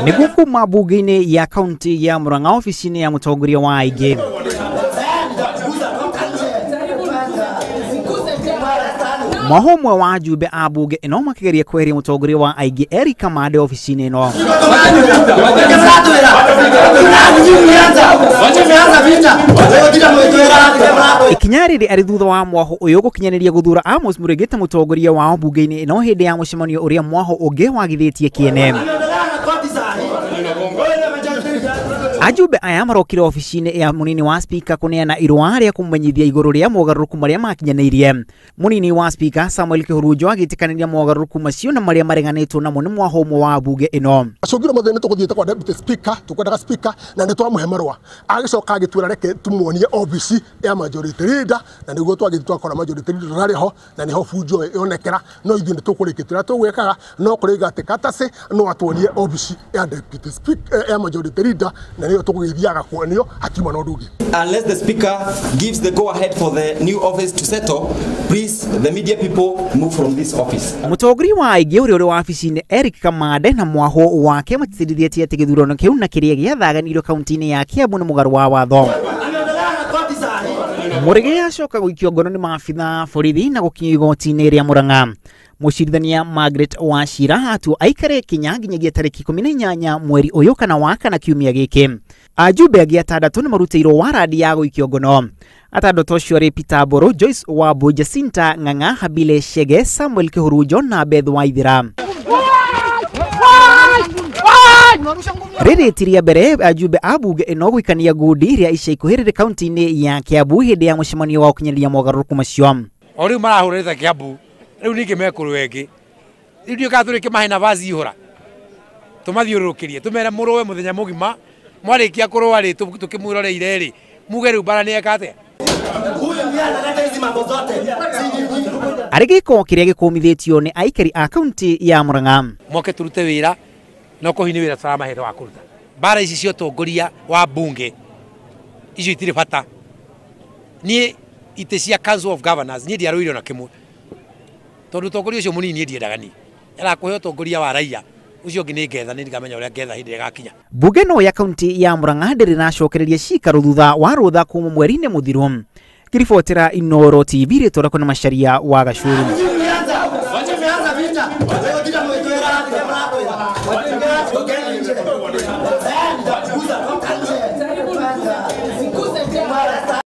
Nĩguo kuma bunge-inĩ ya kaunti ya Murang'a ofici-inĩ ya mũtongoria wa aingĩ. Mwaho ũmwe wa ajumbe a bunge ĩno makĩgeria kweheria mũtongoria wa aingĩ Eric Kamande ofici-inĩ ĩno. Ikinya rĩrĩ arĩ thutha wa mwaho ũyũ gũkinyanĩria gũthura Amos Mũrĩngĩ ta mũtongoria wao bunge-inĩ ĩno hĩndĩ ya mũcemanio ũrĩa mwaho ũngĩ wagithĩtie kĩene. Ajumbe aya marokire ofici-inĩ ya munini wa speaker kuneana irũa rĩa kũmenyithia igũrũ rĩa mogarũrũku marĩa makinyanĩirie. Munini wa speaker Samuel Kĩhurunjo agĩtĩkanĩria mogarũrũku macio na marĩa mareganĩtwo namo nĩ mwaho ũmwe wa bunge ĩno. Acũngirwo mothe nĩ tũgũthiĩte kwa deputy speaker, tũkwendaga speaker na nĩ twamũhe marũa. Agĩcoka agĩtwĩra reke tumuonie ofici ya majority leader, na nĩguo twagĩthiĩ twakora majority leader ndarĩ ho, na nĩho bunjo yonekera, no ithuĩ nĩ tũkũrĩkĩtie ũrĩa tũgwĩkaga, no kũrĩga atĩ katacĩ no atuonie ofici ya deputy speaker ya majority leader, na nĩyo tũgũgĩthiaga kuonio hakiuma na ũndũ ũngĩ. Unless the speaker gives the go ahead for the new office to settle, please the media people move from this office. Mũtongoria wa aingĩ ũrĩa ũrĩ wabici-inĩ Eric Kamande na mwaho wake matitindithĩtie atĩ gĩthurano kĩu na kĩrĩa gĩathaganĩirio kaunti-inĩ ya Kiambu nĩ mũgarũ wa watho. Mũrĩgĩ acoka gũikio ngono nĩ maabitha borithi na gũkinyio igoti-inĩ rĩa Murang'a. Mũcirithania Margaret Wachira atua aikare kinya nginyagia tarĩki 18 mweri ũyũ kana wa kana kiumia gĩkĩ. Ajumbe angĩ atandatũ nĩ marutĩirwo warandi ya gũikio ngono. Atandatũ acio arĩ Peter Mburu, Joyce Wambui, Jacinta Ng'ang'a, Habile Shege, Samuel Kĩhurunjo na Beth Waithira. Rĩrĩ ti rĩa mbere ajumbe a bunge ĩno gũikania ngundi rĩa ica ikuhĩ rĩrĩ kaunti-inĩ ya Kiambu hĩndĩ ya mũcemanio wa gũkinyanĩria mogarũrũku macio. O rĩu marahũrĩte Kiambu, rĩu ningĩ mekũrũa ĩngĩ. Rĩu ndiũĩ kana tũrĩkĩmahe nafasi ihũra, tũmathiũrũrũkĩrie, tũmere mũrũe mũthenya mũgima, mwarĩkia kũrũa rĩ, tũkĩmwĩroreire rĩ, muge rĩu mbara nĩyeka atĩa? Arĩ gĩko kĩrĩa gĩkũmithĩtio nĩ aikari a kaunti ya Murang'a. Moke tũrute wĩra, no kũhi nĩ wĩra tũramahete wa kũruta. Mbara ici cia ũtongoria wa bunge icio itirĩ bata. Niĩ itĩ cia Council of Governors niĩ ndiarũire ona kĩmwe, tondũ ũtongoria ũcio mũnini niĩ ndiendaga niĩ. Arakũhe ũtongoria wa raia, ũcio ũngĩ nĩ ngetha, nĩ ndikamenya ũrĩa ngetha hĩndĩ ĩrĩa ĩgakinya. Bunge ĩno ya kaunti ya Murang'a ndĩrĩ ĩracokereria cikaro thutha wa rũtha kuma mweri-inĩ mũthiru. Ngĩribotera Inooro TV rĩtwa rĩakwa nĩ Macharia wa Gacuru.